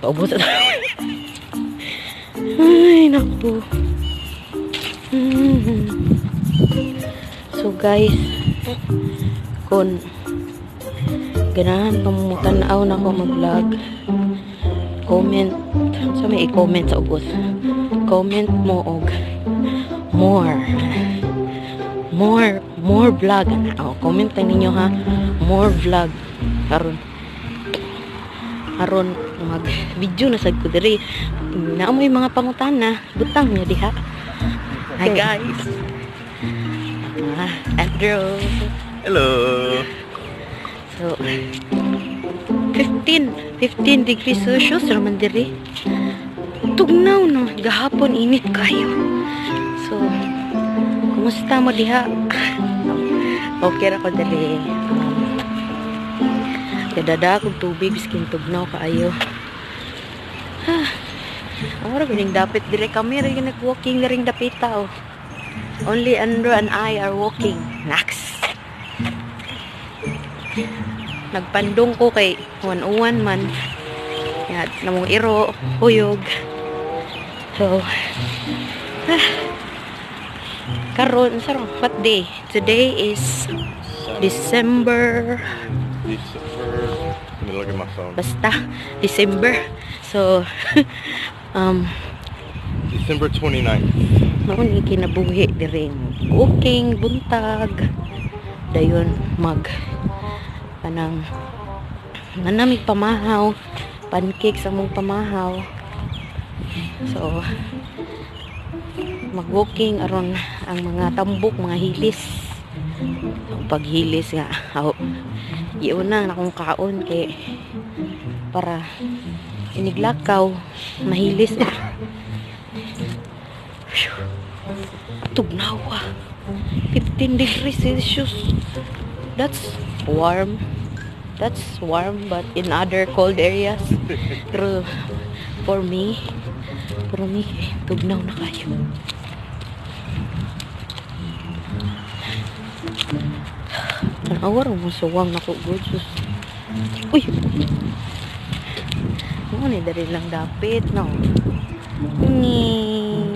Paubos na. Ay, naku. So guys, kung ganahan pa mo tan-aw nako mag-vlog, comment sa may i-comment sa ubos. Comment mo og more more more vlog ana. Oh, comment tayo ninyo ha. More vlog karon aron mag video na sad ko diri. Naa moy mga pangutana, butang niyo diha. Hi guys. Ah, Andrew. Hello. So 15 15 degrees Celsius raman diri. Tugnaw no, gahapon init kayo. So, kumusta mo diha? Okay ra ko diri. Kadada kog tubig biskin tugnaw kaayo. Ha. Ang ra ganing dapit dire, kami ra nag-walking diring dapita oh. Only Andrew and I are walking. Nax. Nagpandong ko kay 101 man. Ya, namong iro, huyog. So, ah, karon sa what day? Today is December December. Let me look at my phone. Basta December. So, December 29th. Mao ni kinabuhi diri, walking buntag, dayon mag kanang nanamig pamahaw, pancake sa mong pamahaw. So mag-walking aron ang mga tambok mga hilis. Ang paghilis nga aw iuna na akong kaon kay para iniglakaw mahilis ba. Phew. Tugnawa. 15 degrees Celsius. That's warm. That's warm, but in other cold areas. Pero for me, tugnaw na kayo. Tanawa ra mo suwang nako good. Sus. Uy. Mo ni diri lang dapit no. Nging.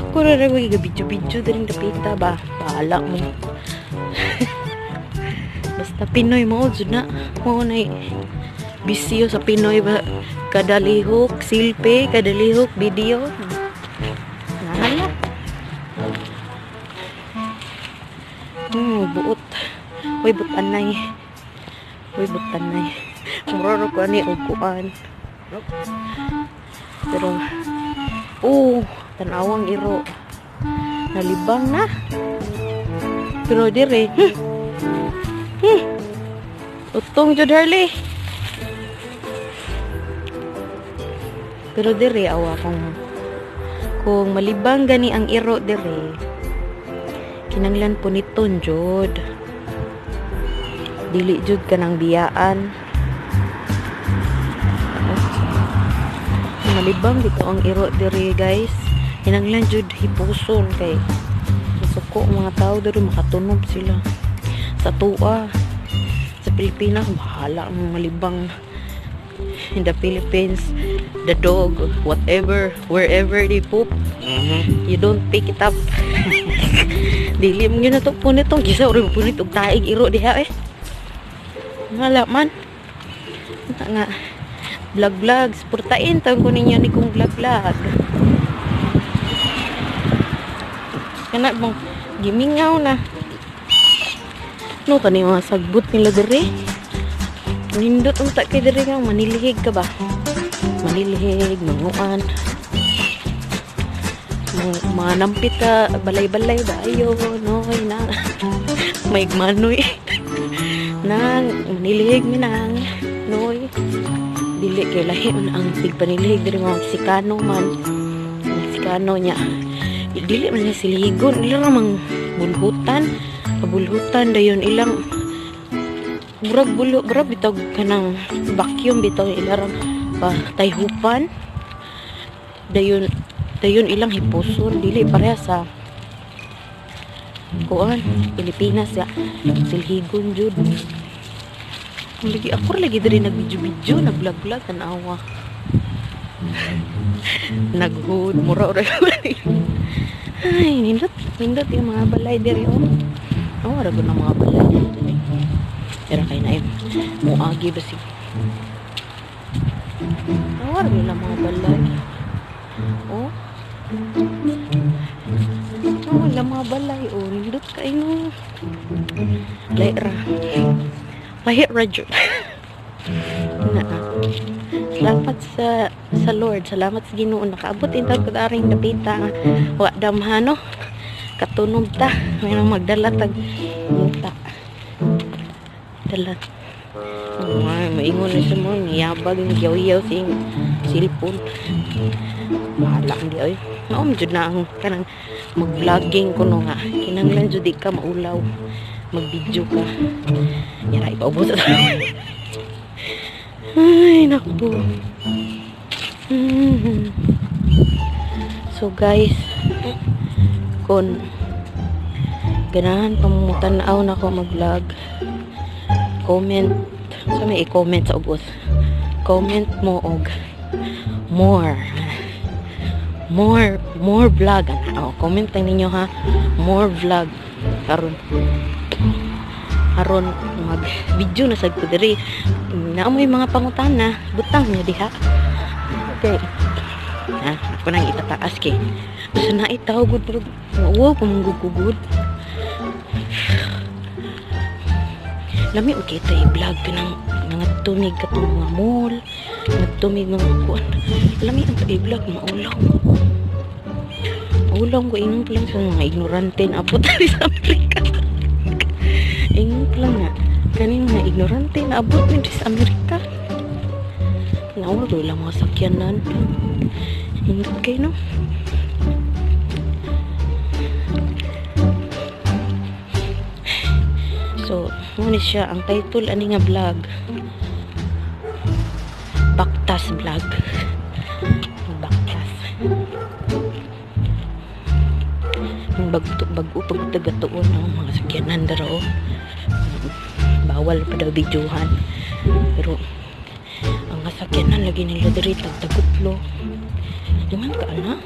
Ako ra ra video-video diring dapita ba. Bahala mo. Basta Pinoy mo jud na. Mao nay bisyo sa Pinoy ba, kadalihok selfie, kadalihok video. Nahala. Buot. Uy, butanay. Uy, butanay. Muraro ko ani og kuan. Pero oh, tanawang iro. Nalibang na. Pero dire. Utong jud Harley. Pero dire awa kung malibang gani ang iro dire. Kinanglan puniton jud. Dili jud kanang biyaan. Oh. Malibang dito ang iro dire guys. Kinanglan jud hipuson kay masuko ang mga tao diri, makatunob sila. Sa tuwa sa Pilipinas bahala ang malibang. In the Philippines, the dog, whatever, wherever they poop, you don't pick it up. Dili mo yun na to punit tong gisa ori punit og taig iro diha eh. Wala man. Nga nga vlog vlog, suportain taon ko ninyo ni kong vlog vlog. Kana bang gimingaw na. No kani mga sagbot nila diri. Nindot unta kay diri nga manilihig ka ba? Manilihig, manguan. Mga nampit ka, balay-balay ba? Ayo, noy, na. May manoy. Nang, manilihig mi nang. Noy. Dili kay lahi man ang tigpanilihig diri mga Meksikano man. Meksikano niya. Dili man niya siligon. Ila ramang bulhutan. Pabulhutan dayon ilang murag bulo, murag bitaw kanang vacuum bitaw ilarang pa tayhupan. Dayon dayon ilang hipuson, dili pareha sa kuan Pilipinas ya. Silhigon jud. Lagi ako ra lagi diri nag-video-video, nag-vlog-vlog, tanawa. Naghood, mura ora. Ay, nindot, nindot yung mga balay diri oh. Oh, ara gud ang mga balay diri. Pero kay na muagi ba si. Oh, ara gud ang mga balay. Oh. Oh, wala mga balay oh, nindot kay no. Lahi ra. Lahi ra jud. Na. Salamat sa Lord, salamat sa Ginoo, nakaabot intawon ko aring dapita nga wa damha no. Katunog ta, may nang magdala tag muta. Dala. Ay, maingon na siya mo, niyabag, niyaw-yaw sa iyong cellphone. Bahala ang di ay. Naom jud na ang kanang mag-vlogging kuno nga. Kinahanglan jud di ka maulaw. Mag-video ka. Yara, ipaubos. Ay, naku. So guys, kung ganahan pa mo tan-aw na ako mag-vlog, comment, sa may i-comment sa ubos. Comment mo og more. More, more vlog. Ana, oh, comment lang ninyo ha. More vlog. Aron aron mag video na sad ko diri. Naa moy mga pangutana, butang niyo diha. Okay. Ha, ako nang itataas kay. Basta na itaw gud pero wow, pamugugugud. Lami og kita i-vlog ka ng mga tumig katong mga mall, mga tumig mga kuan. Lami ang i-vlog maulaw. Maulaw ko ingon pa lang sa mga ignorante na abot diri sa Amerika. Ingon pa lang na kaning mga ignorante na abot ni sa Amerika. Nawa ko lang mga sakyanan. Ingot kayo no. So, muna siya ang title ani nga vlog. Baktas vlog. Baktas. Ang bagto bago pagtagatuon ang mga sakyanan dara oh. Bawal pa daw videohan. Pero ang sakyanan lagi nila diri tagtagutlo. Duman ka ana.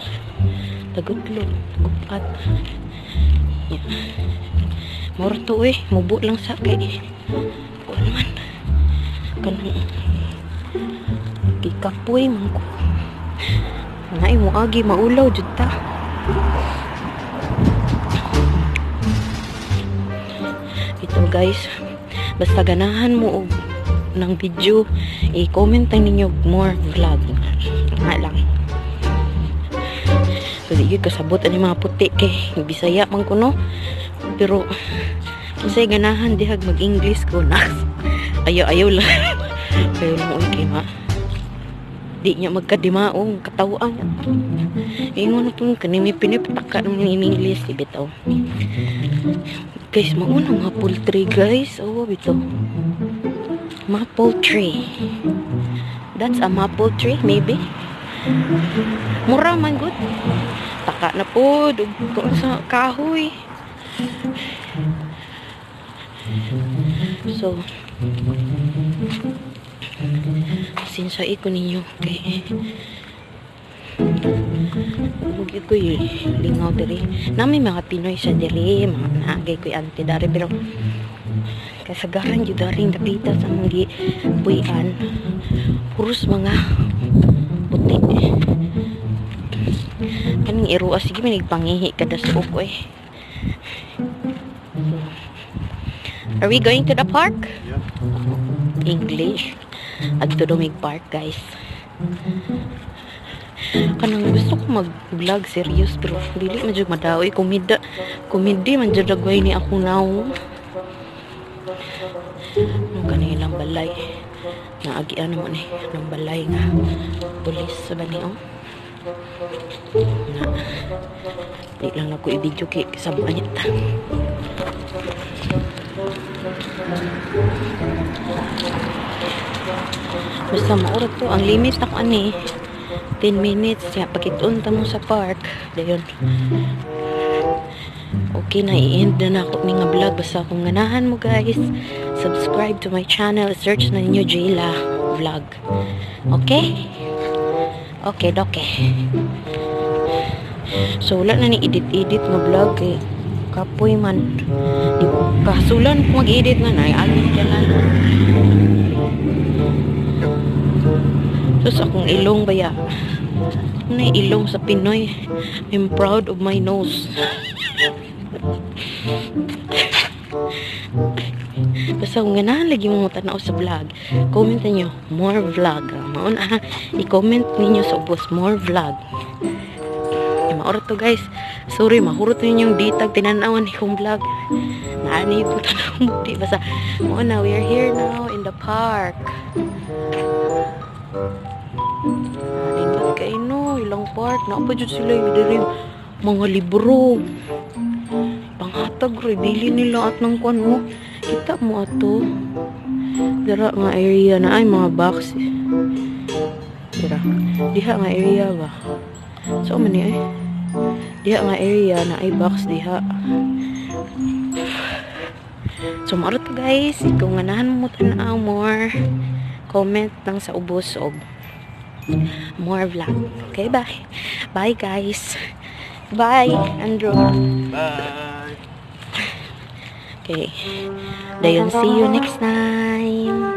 Tagutlo, tagupat. Yeah. Morto eh, mubo lang sa kay. Kuan man. Kanang gikapoy man ko. Naay mo agi maulaw jud ta. Ito guys, basta ganahan mo og ng video, i-comment lang ninyo more vlog. Nga lang. So di gyud kasabot ani mga puti kay Bisaya man ko no. Pero kasi ganahan dihag mag-English ko na. Ayaw-ayaw lang. Ayaw lang uy kay ma. Di niya magkadimaong katawaan niya. Ingon na po kanimi pinipataka ng in English bitaw. Guys, mauna mga poultry guys. Oh, bitaw. Maple tree. That's a maple tree maybe. Mura man good. Taka na po ug sa kahoy. So, sinsay ko ninyo kay huwag ko lingaw diri. Nami mga Pinoy sa diri, mga naagay ko'y auntie dari pero kasagaran jud daring dapita sa mga puy-an. Puros mga puti. Kaning iruas sige may nagpangihi kada suok eh. So, are we going to the park? Yeah. English. Adto Dumig Park, guys. Kanang gusto ko mag-vlog serious pero dili man jud madaoy komida. Komedi man jud dagway ni ako now. Ang kanilang balay. Naagian naman eh. Ng balay nga. Pulis sa bani oh. Na. Di lang ako i-video kay kasama niya ta. Basta maurot to. Ang limit ako ani 10 minutes. Ya, pagkitoon ta mo sa park. Dayon. Okay. Okay na, i-end na nako ni nga vlog. Basta kung ganahan mo, guys, subscribe to my channel. Search na ninyo Jayla Vlog. Okay? Okay. So, wala na ni edit-edit nga vlog kay kapoy man. Di kasulan kung mag-edit na na. Agin ka na. Sus, akong ilong baya. Ano yung ilong sa Pinoy? I'm proud of my nose. Basta kung ganahan lagi mo tanaw sa vlog, comment ninyo, "More vlog." Mao na ha, i-comment ninyo sa ubos, "More vlog." Eh, mao ra to, guys. Sorry, mahurot ninyong ditag tinanawan akong vlog. Naani po tanaw mo di. Basta, mao na, we are here now in the park. Nindot kay no, ilang park. Naa pa jud sila yung diri mga libro. Panghatag ra, dili nila at ng kwan mo. Kita mo ato. Dira nga area na ay mga box. Dira. Diha nga area ba? So man ni ay. Diha nga area na ay box diha. So mao to, guys, kung ganahan mo tan-aw more, comment lang sa ubos og "More vlog." Okay, bye. Bye, guys. Bye, Andrew. Bye. Okay. Dayon, see you next time.